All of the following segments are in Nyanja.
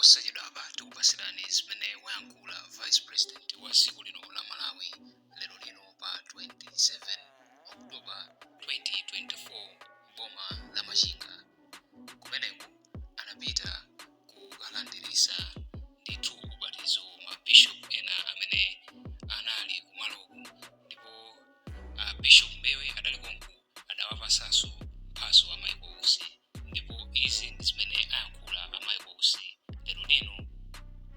Posachedwapa tikupasirani zimene wayankhula Vice President wa dziko lino la Malawi lero lino pa 27 October 2024 m'boma la Machinga. Kumeneku anapita kukalandirisa ndithu ubatizo ma bishop ena amene anali kumaloku ndipo a Bishop Mbewe adali konko adawapasanso mphatso a Michael Usi ndipo izi ndi zimene ayankhula a Michael Usi lero lino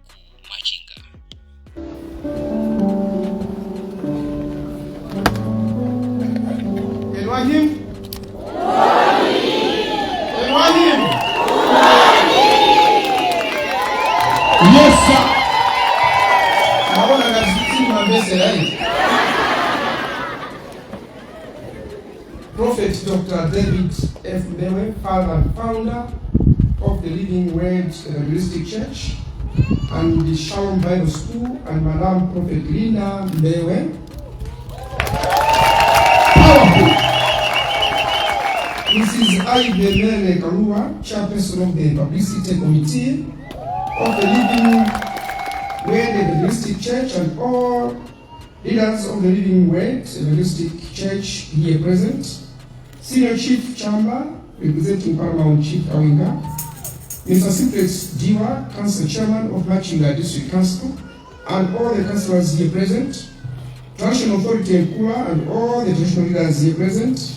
ku Machinga. Elohim. Elohim. Yes, sir. Naona ngati simumamvesera eti. Prophet Dr. David F. Mbewe, father and founder of the Living Word Evangelistic Church and the Shalom Bible School, and Madam Prophet Linda Mbewe. Powerful. Mrs. Ivy Mele Kalua, chairperson of the Publicity Committee of the Living Word Evangelistic Church, and all leaders of the Living Word Evangelistic Church here present, Senior Chief Chamba, representing Paramount Chief Kawinga, Mr. Simplex Diwa, Council Chairman of Machinga District Council, and all the councillors here present, Traditional Authority Nkula and all the traditional leaders here present,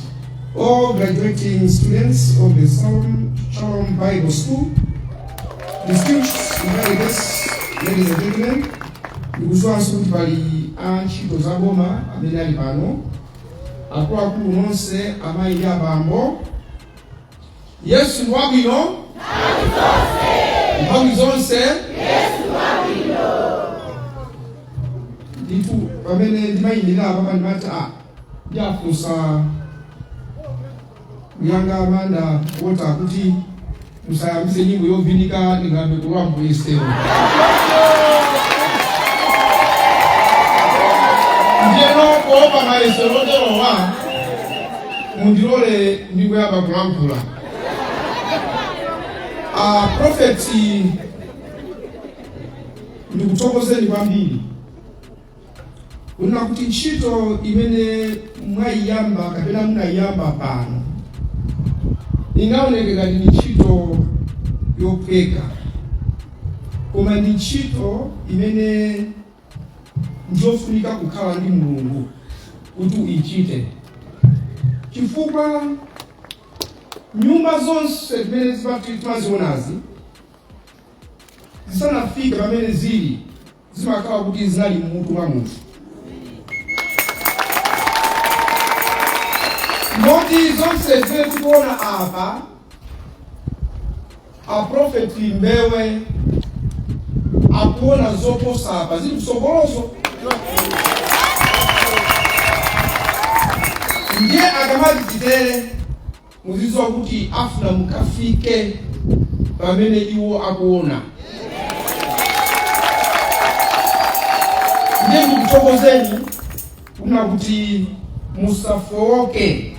all graduating students of the Shalom Bible School, distinguished invited guests, ladies and gentlemen, ndikudziwanso kuti pali antchito za boma amene ali pano, akuluakulu nonse, amayi ndi abambo, Yesu ndi wabwino nthawi zonse. Ndithu pamene ndimayimirira apa ndimati a ndiafunsa Muyanga Amanda Wota kuti musayambise nyimbo yovinika ndingambe kulowa muyesero. Ndiyeno kuopa mayesero oterowa, mundilole ndikuyamba kulankhula. A Prophet, ndikuthokozeni kwambiri kunena kuti ntchito imene mwayiyamba kapena munayiyamba pano ingaoneke ngati ndi ntchito yophweka, koma ndi ntchito imene ndiyofunika kukhala ndi Mulungu kuti uyichite, chifukwa nyumba zonse zimene timazionazi zisanafike pamene zili, zimakhala kuti zinali mmutu mwa munthu. Moti zonse zimene tikuona apa, Aprofeti Mbewe akuona zoposa apa zili kutsogolozo. Ndiye akamati titere, muzidziwa kuti afuna mukafike pamene iwo akuona. Ndiye ndikuthokozeni kunena kuti musafowoke.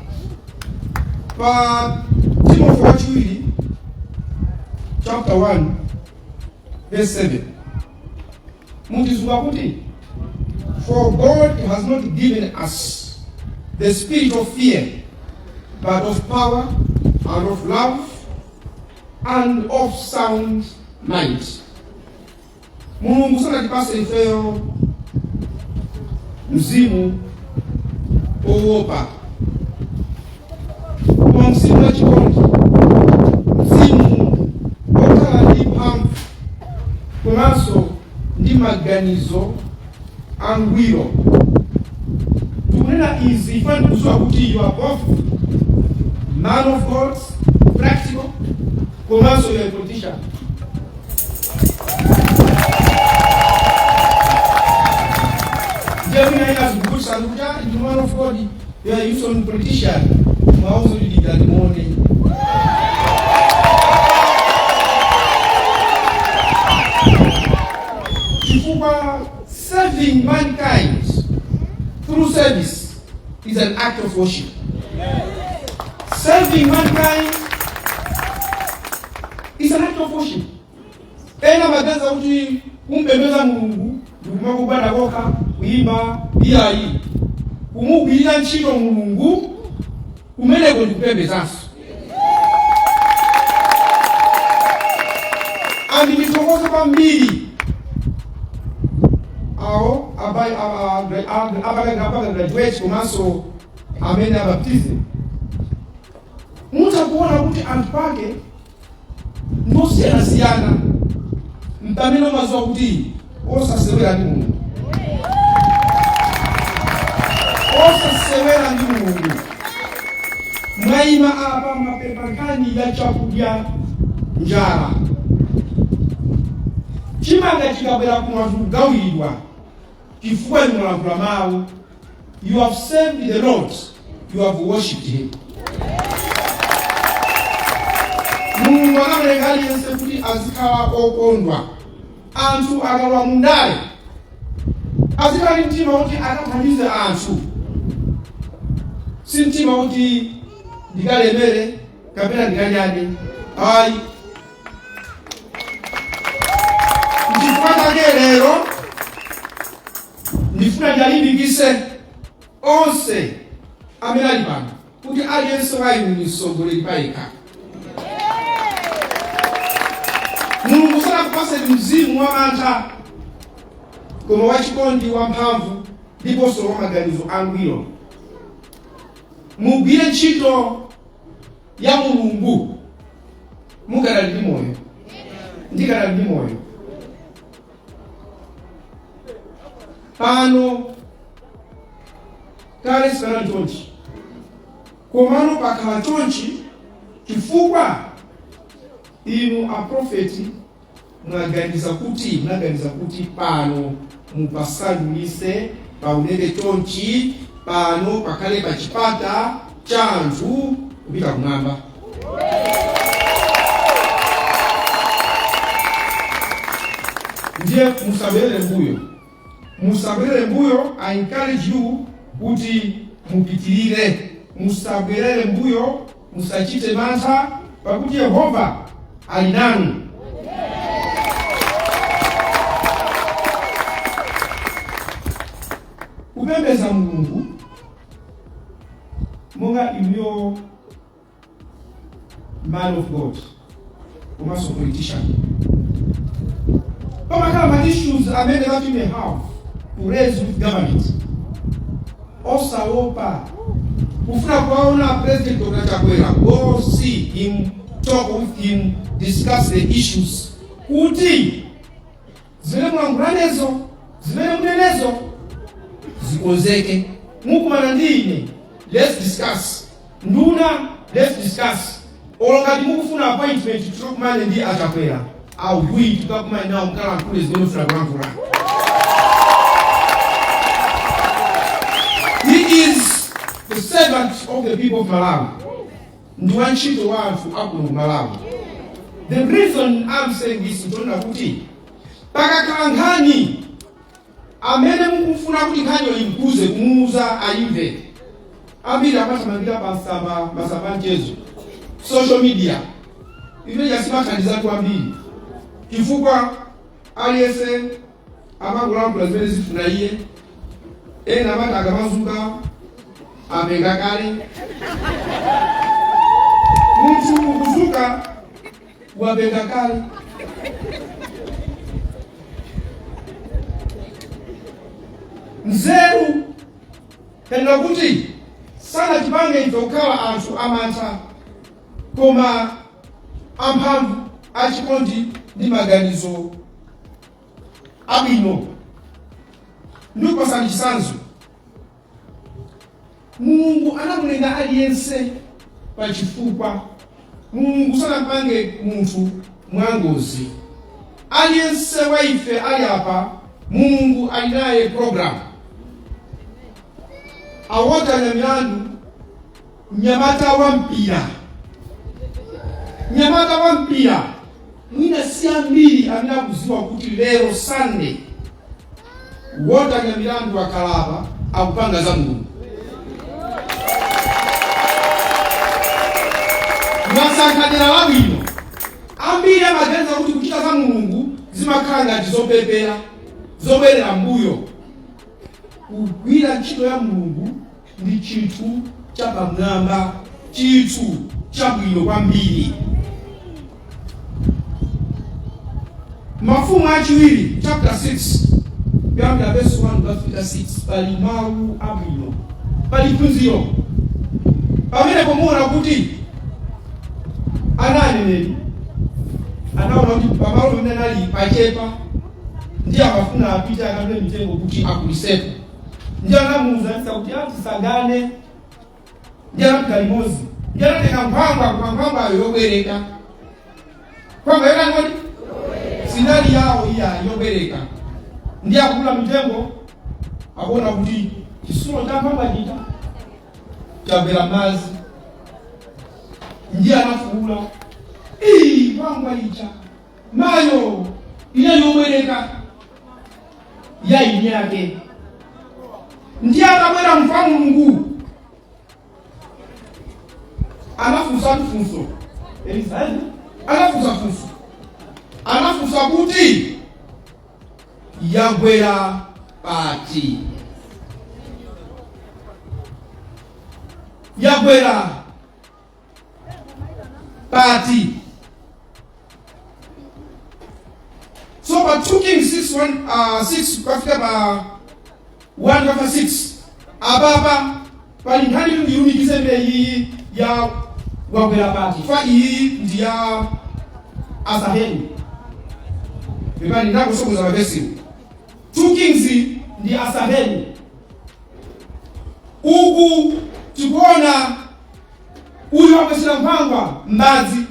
Pa Timothy wachiwiri chapter 1 verse 7 muchizungu akuti, "For God has not given us the spirit of fear, but of power and of love and of sound mind." Mulungu sanatipase ifeyo mzimu owopa, koma mzimu wachikondi, mzimu wokhala ndi mphamvu komanso ndi maganizo angwiro. Tikunena izi ife ndikudziwa kuti you are both man of God, practical, komanso you are a politician. Ndiye mwina ina azikukusa ndikuti, "Ah, ndi man of God, you are also a politician." Mwauze kuti dikirani muone, chifukwa serving mankind through service is an act of worship. Serving mankind is an act of worship. Ena amaganiza kuti kumpembedza Mulungu ndikumangogwada kokha, kuyimba. Iyayi, kumugwirira ntchito Mulungu kumeneko ndikupembedzanso. And ndithokoze kwambiri awo apanga graduate komanso amene abaptize. Mutha kuona kuti anthu ake ndosiyanasiyana, mpamene umadziwa kuti osasewera ndi Mulungu, osasewera ndi Mulungu. Mwayima apa, mwapempha nkhani ya chakudya, njala. Chimanga chikabwera kuno, anthu kugawiridwa chifukwa inu mwalankhula mawu. You have served the Lord, you have worshipped him. Mulungu anamulenga aliyense kuti azikhala okondwa. Anthu akalowa mundale azikhala ndi mtima kuti akathandize anthu, si mtima kuti ndikalemere kapena ndikanyade, ayi. Nchifukwa chake lero ndifuna ndalimbikise onse amene ali pano kuti aliyense wa inu ni mtsogoleri payekha. Mulungu sanakupaseni mzimu wa mantha, koma wachikondi, wamphamvu ndiponso wa maganizo angwiro. Mugwire ntchito ya Mulungu mukadali ndi moyo, ndikadali ndi moyo pano. Kale sipanali chonchi, komano pakhala chonchi chifukwa inu aprofeti mwaganiza kuti pano mupasandulise paoneke chonchi, pano pakhale pa chipata cha anthu kupita kumwamba. Ndiye musabwerere mbuyo, musabwerere mbuyo. I encourage you kuti mupitirire, musabwerere mbuyo, musachite mantha, pakuti Yehova ali nanu. Kupembedza Mulungu, monga inuyo man of God komanso politician, pamakhala ma issues amene that you may have to raise with government. Osaopa kufuna kuwaona President Dr. Chakwera. Go see him, talk with him, discuss the issues, kuti zimene mulankhulanezo, zimene munenezo zikonzeke. Mukumana ndi ine, let's discuss. Nduna, let's discuss. Olo ngati mukufuna appointment tikakumane ndi aChakwera, I'll do it. Tikakumane nawo, mkalankhule zimene mufuna kulankhula. He is the servant of the people of Malawi, ndi wantchito wa anthu akuno ku Malawi. The reason I'm saying this, ntonena kuti pakakhala nkhani amene mukufuna kuti nkhaniyo imkuze, kumuuza ayimve, ambiri amathamangira pa masamba mchezo, social media, imene yasimathandiza anthu ambiri, chifukwa aliyense amangolankhula zimene zifuna iye. Ena amati akamazuka apenga kale. Munthu ukuzuka, wapenga kale. Nzeru tanena kuti sanatipange ife kukhala anthu amantha, koma amphamvu, achikondi ndi maganizo abwino. Ndikupasani chitsanzo. Mulungu anamulenga aliyense pa chifukwa. Mulungu sanapange munthu mwangozi. Aliyense wa ife ali apa, Mulungu ali naye program. Awotanya milandu, mnyamata wa mpira, mnyamata wa mpira, mwina si ambiri amene akudziwa kuti lero Sunday wotanya milandu akhalapa akupanga za Mulungu. Mwasankha dera labwino. Ambiri amaganiza kuti kuchita za Mulungu Zimakhala ngati zopepera, zobwerera mbuyo. Kugwira ntchito ya Mulungu ndi chinthu chapamwamba, chinthu chabwino kwambiri. Mafumu Achiwiri chapter 6, kuyambira verse 1 kukafika 6, pali mawu abwino, pali phunziro pamenepo. Muona kuti ana aneneri anaona kuti pamalo pamene anali pachepa, ndiye amafuna apite akadule mitengo kuti akulisepo. Ndiye anamuuza Elisa kuti atisangane, ndiye anapita limodzi, ndiye anatenga nkhwangwa, koma nkhwangwayo yobwereka. Nkhwangwa yotani kodi? Sinali yawo iya, yobwereka. Ndiye akudula mitengo, akuona kuti chitsulo cha nkhwangwa chija chagwera madzi, ndiye anafuula, "Ii, nkhwangwa ija mayo, inali yobwereka ya eni yake." Ndiye atabwera munthu wa Mulungu anafunsa funso. Elisa anafunsa funso, anafunsa kuti, "Yagwera pati? Yagwera pati?" So pa 2 Kings 6 1, 6 kukafika pa 1 kukafika 6, apapa pali nkhani kuti ndilumikize imene iyi ya wagwera pati fa iyi ndi ya Asaheli. Pepani, ndakusokoneza mavesiwo. 2 Kings ndi Asaheli. Uku tikuona uyu wagwetsera nkhwangwa m'madzi,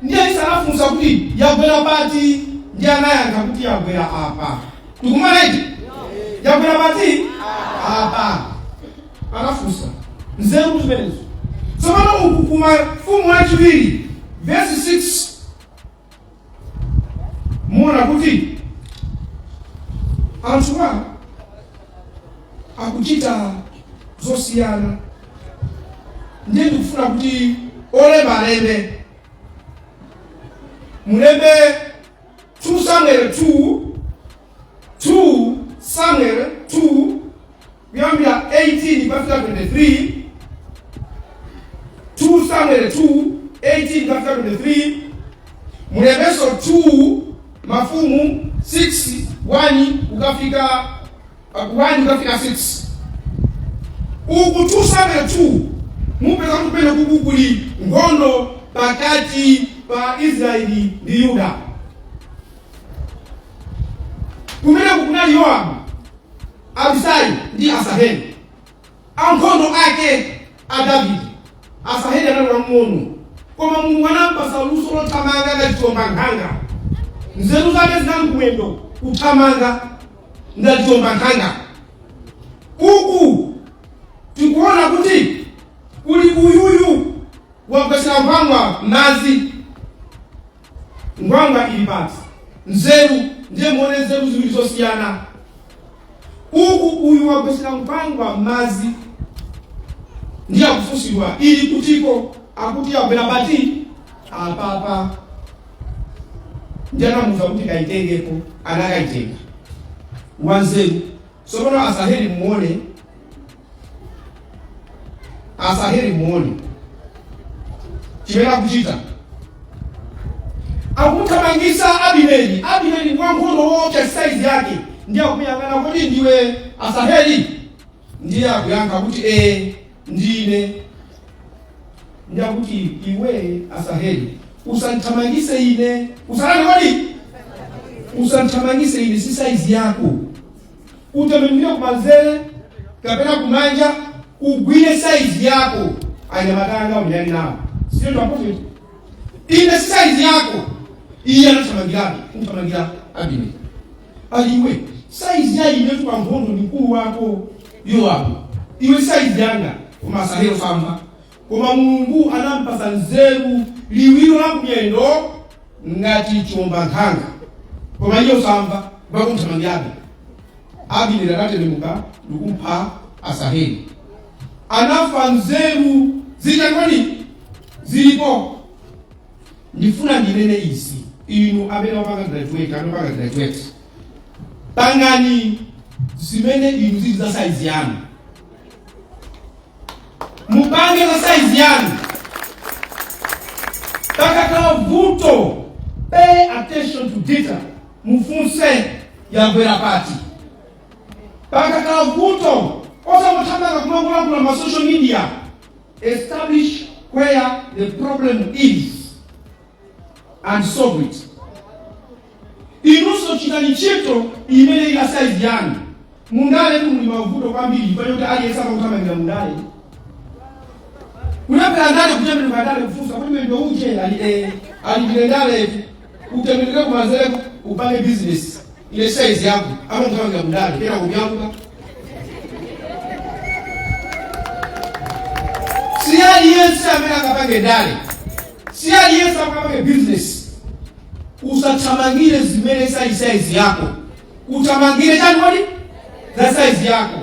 ndiye Elisa anafunsa kuti, "Yagwera pati?" Ndiye anayankha kuti, "Yagwera apa." Tikumana iti? Yagwera pati? Apa. Anafunsa nzeru zimenezo. Tsopano uku ku Mafumu Achiwiri vesi 6, muona kuti anthuwa akuchita zosiyana. Ndiye ndikufuna kuti olemba alembe, mulembe 2 Samuel 2, 2 Samuel 2, kuyambira 18 kukafika 23. 2 Samuel 2, 18 kukafika 23. Mulembenso 2 Mafumu 6, 1 kukafika 1 kukafika 6. Uku 2 Samuel 2, mupeza kuti kumene kuku kuli nkhondo pakati pa Israeli ndi Yuda. Kumeneku kunali Yowabu, Abisai ndi Asaheli, ankhondo ake a Davide. Asaheli anali wamng'ono, koma Mulungu anampasa luso lothamanga ngati chiwombankhanga. Nzeru zake zinali kumwendo, kuthamanga ngati chiwombankhanga. Uku tikuona kuti kuli uyuyu wagwetsera nkhwangwa m'madzi. Nkhwangwa ili pati? Nzeru. Ndiye muone nzeru ziwiri zosiyana. Uku uyu wagwetsera nkhwangwa m'madzi, ndiye akufunsidwa ili kutiko, akuti yagwera pati? Apapa. Ndiye anamuuza kuti kaitengeko, anakaitenga wanzeru. Tsopano Asaheli muone, Asaheli muone chimene akuchita. Akumuthamangisa Abineri. Abineri ndi wankhondo woopsa, saizi yake. Ndiye akumuyang'ana, "Kodi ndiwe Asaheli?" Ndiye akuyankha kuti, "Ee, ndine." Ndiye akuti, "Iwe Asaheli, usandithamangise ine." Usalani kodi? "Usandithamangise ine, si saizi yako. Utembenukire kumanzere kapena kumanja, ugwire saizi yako. Anyamata anga umenyane nawo, siyo ndapofeti. Ine si saizi yako." Iye anathamangirabe, kumthamangira Abineri. Ali, "Iwe, saizi ya ine tu pankhondo ndi mkulu wako Yowabu. Iwe saizi yanga." Koma Asaheli osamva. Koma Mulungu anampasa nzeru, liwiro la kumyendo ngati chiwombankhanga, koma iye osamva, kumakumthamangirabe. Abineri anatembenuka ndikumpha Asaheli, anafa nzeru zichakoni zilipo. Ndifuna ndinene izi. Inu amene wapanga graduate, amene wapanga graduate, pangani zimene inu zili za saizi yanu, mupange za saizi yanu. Pakakhala vuto, pay attention to detail, mufunse yagwera pati. Pakakhala vuto, osangothamanga kumangolankhula ma social media. Establish where the problem is and solve it. Inunso chitani ntchito imene ila saizi yanu. Mundale muli mavuto kwambiri pachoti aliyense amakuthamangira mundale, kunapera ndale, kutembenuka ndale, kufunsa kuti mendo uje ali ali ndile ndale, utembenuke kumanzere upange business ile size yako. Amakuthamangira mundale pera kubyakuka. Si aliyense amene angapange ndale, si aliyense angapange business. Usathamangire zimene size size yako, uthamangire chani kodi? Za size yako.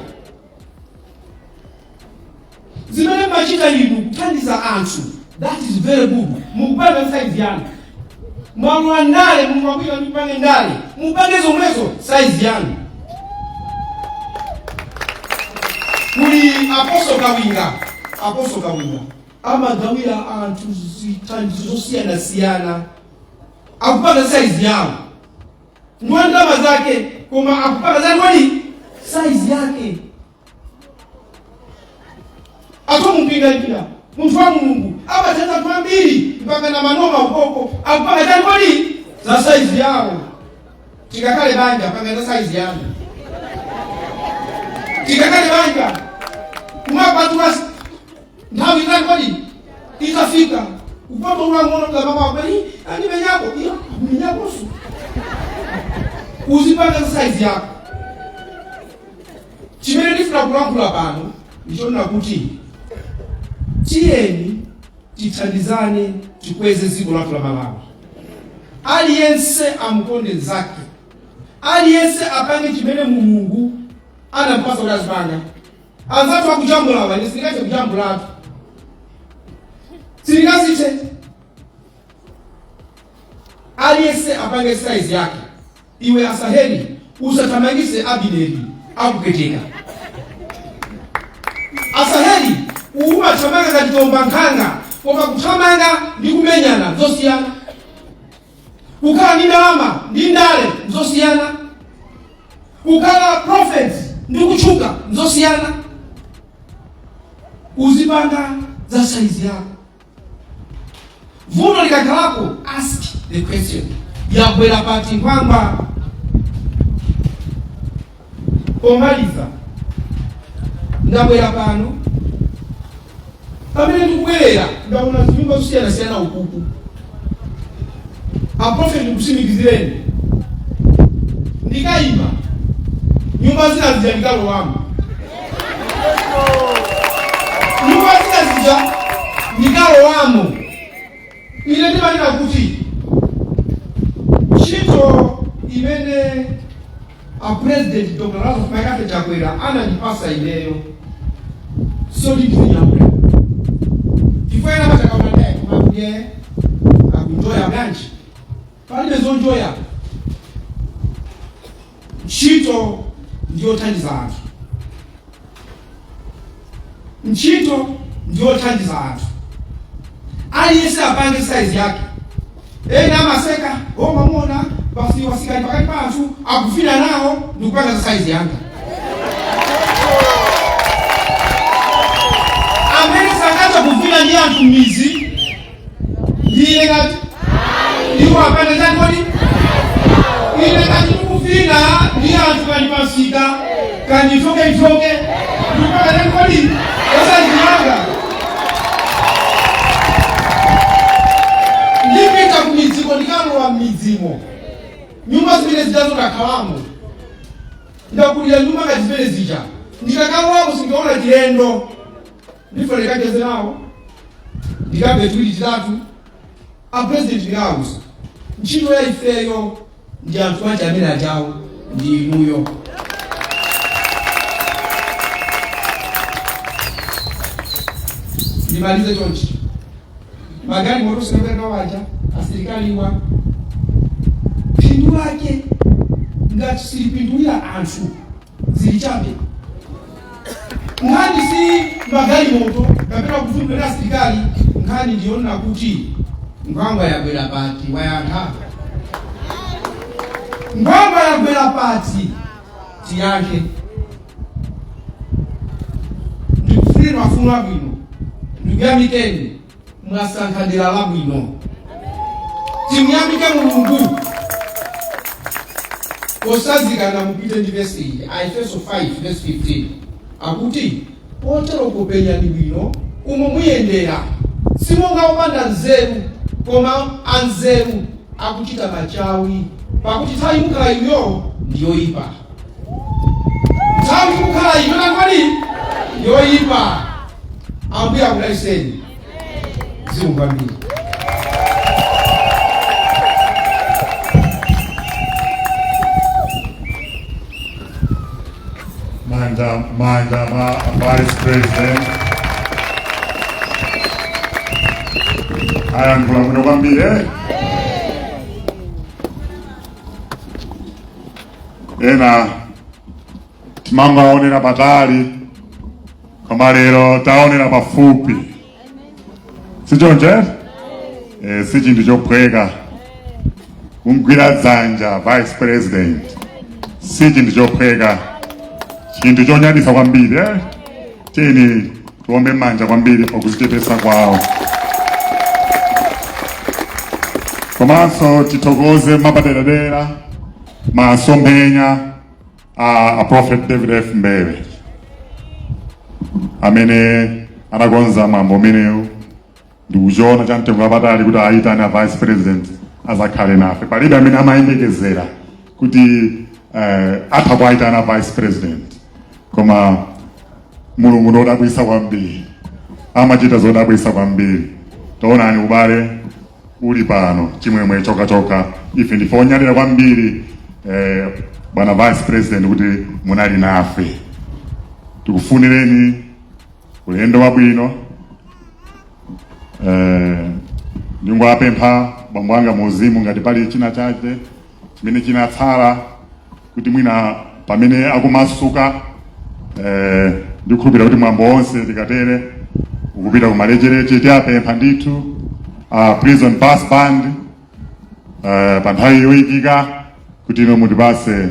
Zimene machita inu kuthandiza anthu, that is very good, mukupanga size yanu. Mwalowa ndale, mumwakwira ndipange ndale, mupange zomwezo size yanu. Kuli Apostle Kawinga. Apostle Kawinga amagawira anthu zithandizo zosiyanasiyana, akupanga size yawo. Ndiwo ndalama zake, koma akupanga zani? Size yake. Atomumpinganjira munthu wa Mulungu amathandiza anthu ambiri mpaka na manoma ukoko, akupanga chani kodi? Za size yawo. Tikakhale banja, panga za size yanu. Tikakhale banja, kumakwatula nthawi itani kodi? Itafika kupamba ulang'ono mzamama kweli andimenyako iyo akumenyakoso. Uzipanga za size yako. Chimene ndifuna kulankhula pano ndichonena kuti tiyeni tithandizane, tikweze dziko lathu la Malawi. Aliyense amukonde nzake, aliyense apange chimene Mulungu anampasa kuti azipanga. Anzathu akujambulawa, ine sindingathe kujambulatu, sindingazithe. Aliyense apange size yake. Iwe Asaheli, usathamangise Abineri, akupweteka. Asaheli, umathamanga ngati chiwombankhanga, koma kuthamanga ndi kumenyana zosiyana. Kukhala ndi ndalama ndi ndale zosiyana. Kukhala prophet ndi kutchuka zosiyana. Uzipanga za saizi yako. Vuto likakhalako, ask the question, yagwera pati nkhwangwa? Pomaliza, ndabwera pano, pamene ndikubwerera ndaona zinyumba zosiyanasiyana ukuku. Aprofeti, ndikusimikizireni, ndikayima nyumba zina zija ndikalowamo, nyumba zina zija ndikalowamo. Ine ndimanena kuti ntchito imene a President Dr Lazarus McCarthy Chakwera anandipasa ineyo soti ndizinyamula, chifukwa ena amachakaonadee kumakuye akunjoya bwanji. Palibe zonjoya. Ntchito ndiyothandiza anthu, ntchito ndiyothandiza anthu. Aliyense apange size yake. Ena amaseka, omamona basi wasikali pakati pa anthu akufina nawo, ndikupanga za size yanga. Amene sangathe kuvina ndi anthu m'mizi ndine ngati iwo apange chani kodi? Ine ngati ndikuvina ndi anthu kani pasika kanditoke itoke, ndikupanga chani kodi? Za size yanga. Ndipita ku midziko, ndikalowa m'midzimo, nyumba zimene zijazo ndakhalamo, ndakulira nyumba ngati zimene zija. Ndikakalowamo sindikaona chilendo. Ndifuna ndikacheze nawo, ndikabe tiwiri titatu. A President ndikawuza ntchito ya ifeyo ndi anthu aja amene ajawo ndi inuyo. Ndimalize chonchi: magalimoto sinakwera waja asilikaliwa. Phindu lake ngati silipindulira anthu, zili chabe. Nkhani si magalimoto kapena kuvumbira asilikali. Nkhani ndiyonena kuti nkhwangwa yagwera pati? Wayankha, nkhwangwa yagwera pati? Tiyankhe. Ndikufunira mafuno abwino, ndikuyamikeni, mwasankha dera labwino. Timuyamike Mulungu. Posazikana mupite ndi vesi iyi, Aefeso 5 verse 15, akuti, "Potero kupenyani bwino umo muyendera, simonga opanda nzeru, koma anzeru, akuchita machawi, pakuti nthawi mukhala inuyo ndiyoyipa." Nthawi mukhala ino nangwani yoyipa. Ambuye akudalitseni. Zikomo kwambiri. Manja manja ma Vice President ayankhula bwino kwambiri, eh? Ena timangowaonera patali, koma lero taonera pafupi, sichoncho? Eh, si chinthu chophweka kumgwira dzanja Vice President, si chinthu chophweka, chinthu chonyadisa kwambiri, eh? Tiyeni tiombe manja kwambiri pakuzichepesa kwawo. Komanso tithokoze mapaderadera masomphenya a Prophet David F Mbewe amene anakonza mwambo umenewu ndikuchiona cha mtengo wapatali kuti ayitane a Vice President azakhale nafe. Palibe amene amayembekezera kuti atha kuayitana Vice President, koma Mulungu ndodabwisa kwambiri, amachita zodabwisa kwambiri. Taonani ubale uli pano, chimwemwe chokachoka. Ife ndife onyadira kwambiri, bwana Vice President, kuti munali nafe. Tikufunireni ulendo wabwino. Ndingowapempha bambo anga muuzimu, ngati pali china chake chimene chinatsala kuti mwina pamene akumasuka, ndikukhulupirira kuti mwambo wonse tikatere ukupita kumalechereche. Tiapempha ndithu Prison Bus Band pa nthawi yoyikika kuti ino mutipase.